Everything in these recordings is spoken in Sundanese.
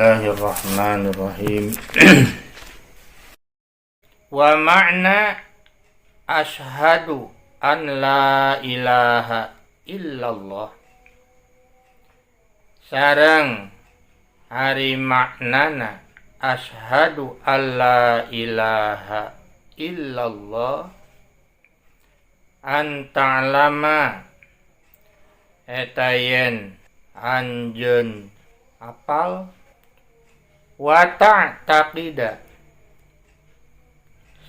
Bismillahirrahmanirrahim. Wa makna asyhadu an la ilaha illallah, sareng ari maknana asyhadu alla ilaha illallah, an ta'lama eta yen anjeun apal, wa ta'taqida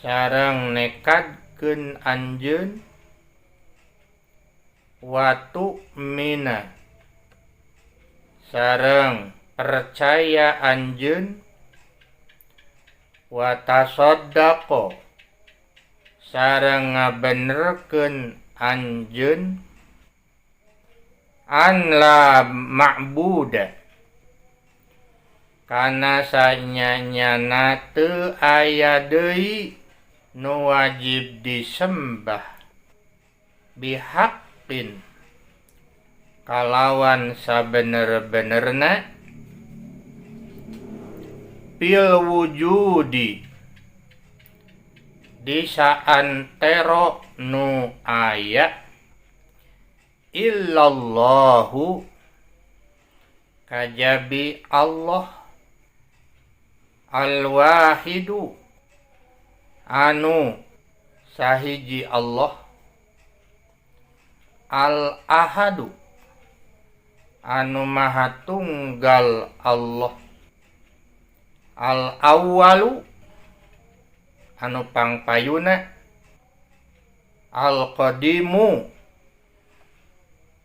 sareng nekadkeun anjeun, wa tu'mina sareng percaya anjeun, wa tasaddaqa sareng ngabenerkeun anjeun, an la ma'buda kana sanyanyana teu aya deui nu wajib disembah, bihaqqin kalawan sabener-benerna, fil wujudi di saantero nu aya, illallahu kajabi Allah, al-wahidu anu sahiji Allah, al-ahadu anu maha tunggal Allah, al-awwalu anu pangpayuna, al-qadimu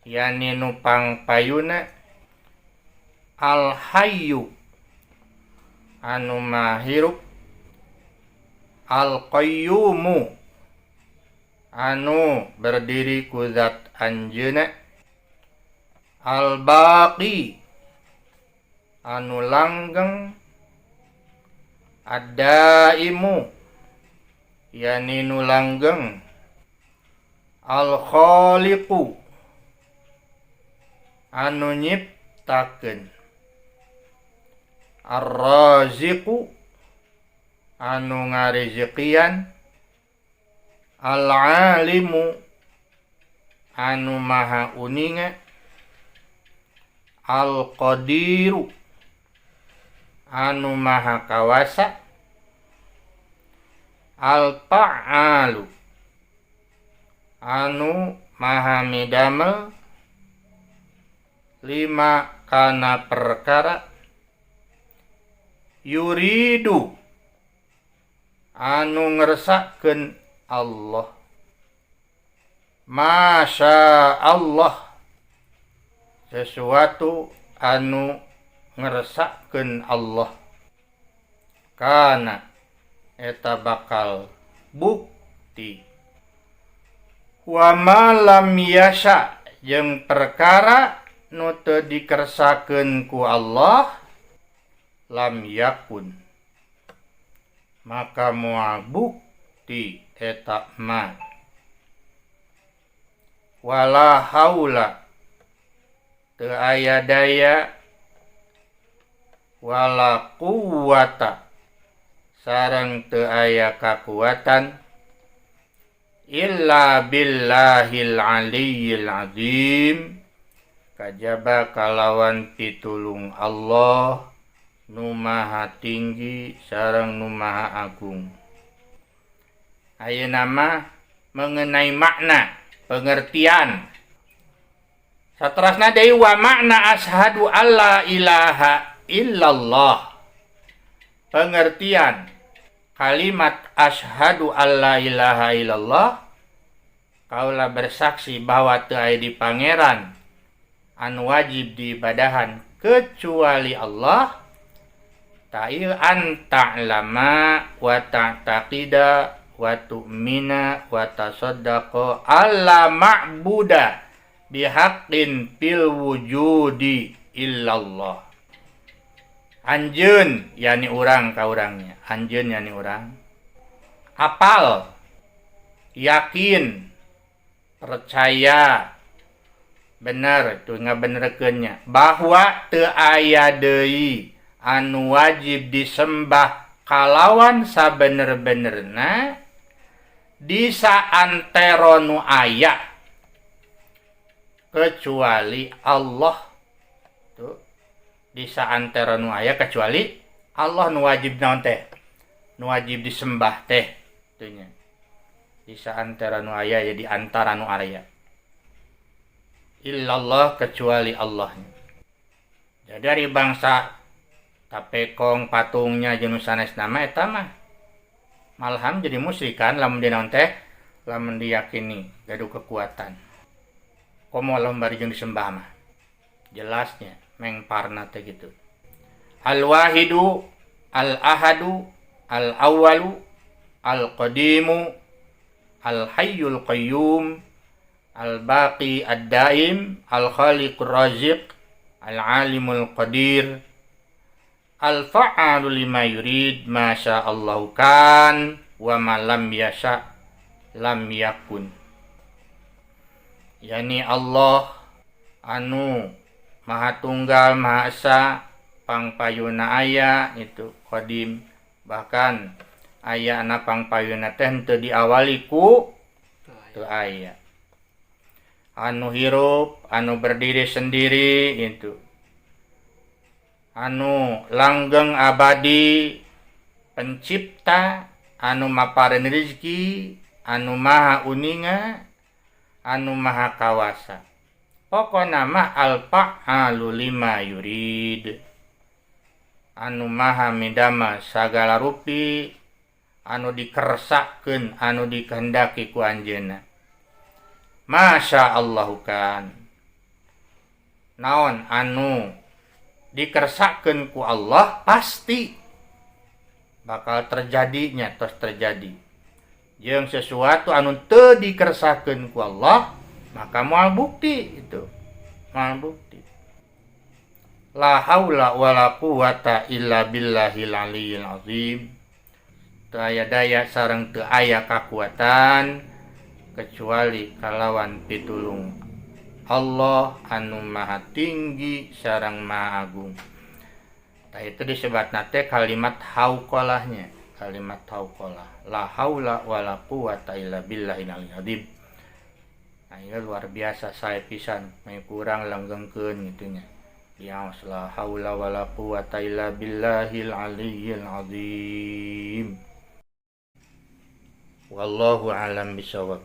yani nu pangpayuna, al-hayyu anu mahirup, al-qayyumu anu berdiri ku zat anjeunna, al-baqi anu langgeng, ad-daimu yani nu langgeng, al-khaliqu anu nyiptakeun, ar-raziqu anu ngarezekian, al-alimu anu maha uninga, al-qadiru anu maha kawasa, al-fa'alu anu maha midamel lima kana perkara, yuridu anu ngersakeun Allah, masya Allah sesuatu anu ngersakeun Allah, kana eta bakal bukti, wa ma lam yasha jeung perkara nu teu dikersakeun ku Allah, lam yakun maka moal bukti eta ma, wala haula teu aya daya, wala quwwata sareng teu aya kakuatan, illa billahil aliyyil azim kajaba kalawan pitulung Allah nu maha tinggi sareng nu maha agung. Ayeuna mah mengenai makna pengertian. Saterasna deui wa makna asyhadu alla ilaha illallah. Pengertian kalimat asyhadu alla ilaha illallah, kaula bersaksi bahwa teu aya di pangeran anu wajib diibadahan kecuali Allah. Ta'il an ta'lama wa ta'taqida wa tu'mina wa tasaddaqa alla ma'buda bihaqqin fil wujudi illallah. Anjeun yani urang ka urangnya, anjeun yani urang apal, yakin, percaya, bener itu ngabenerkeunnya bahwa teu aya deui anu wajib disembah kalawan sabener-benerna di saantero nu aya kecuali Allah. Tuh, di saantero nu aya kecuali Allah nu wajib naon teh, nu wajib disembah teh teu nya. Di saantero nu aya ya di antara nu aya, illallah kecuali Allah. Jadi dari bangsa tapekong patungnya jeung nu sanes nama eta mah malahan jadi musyrikan lamun dinaon teh, lamun diyakini gaduh kekuatan. Komo lamun bari jeung disembah mah jelasnya mengparna teh gitu. Al-wahidu, al-ahadu, al-awwalu, al-qadimu, al-hayyul qayyum, al-baqi ad-daim, al-khaliqur raziq, al-alimul qadir, al-fa'alu lima yurid, ma sya'allahu kan wa ma lam yasha lam yakun. Yani Allah anu Maha Tunggal, Maha Esa, pangpayuna aya itu qadim, bahkan ayana pangpayuna teh teu diawali ku teu aya. Anu hirup, anu berdiri sendiri itu, anu langgeng abadi, pencipta, anu mapareun rezeki, anu maha uninga, anu maha kawasa. Pokona mah al-fa'alu lima yurid, anu maha midama sagala rupi anu dikersakeun, anu dikehendaki ku anjeunna. Masya Allahu kan, naon anu dikersakeun ku Allah pasti bakal terjadinya, tos terjadi. Jeung sesuatu anu teu dikersakeun ku Allah maka moal bukti itu, moal bukti. La haula wala quwata illa billahil aliyil azim. Teu aya daya sareng teu aya kakuatan kecuali kalawan pitulung Allah anu maha tinggi sareng maha agung. Tah itu disebutna teh kalimat hauqalahnya, kalimat hauqalah. La haula wala quwata illa billahil aliyil azim. Nah, ini luar biasa sae pisan, meh kurang langgengkeun kitu nya. Diaos la haula wala quwata illa billahil aliyil azim. Wallahu alam bisawab.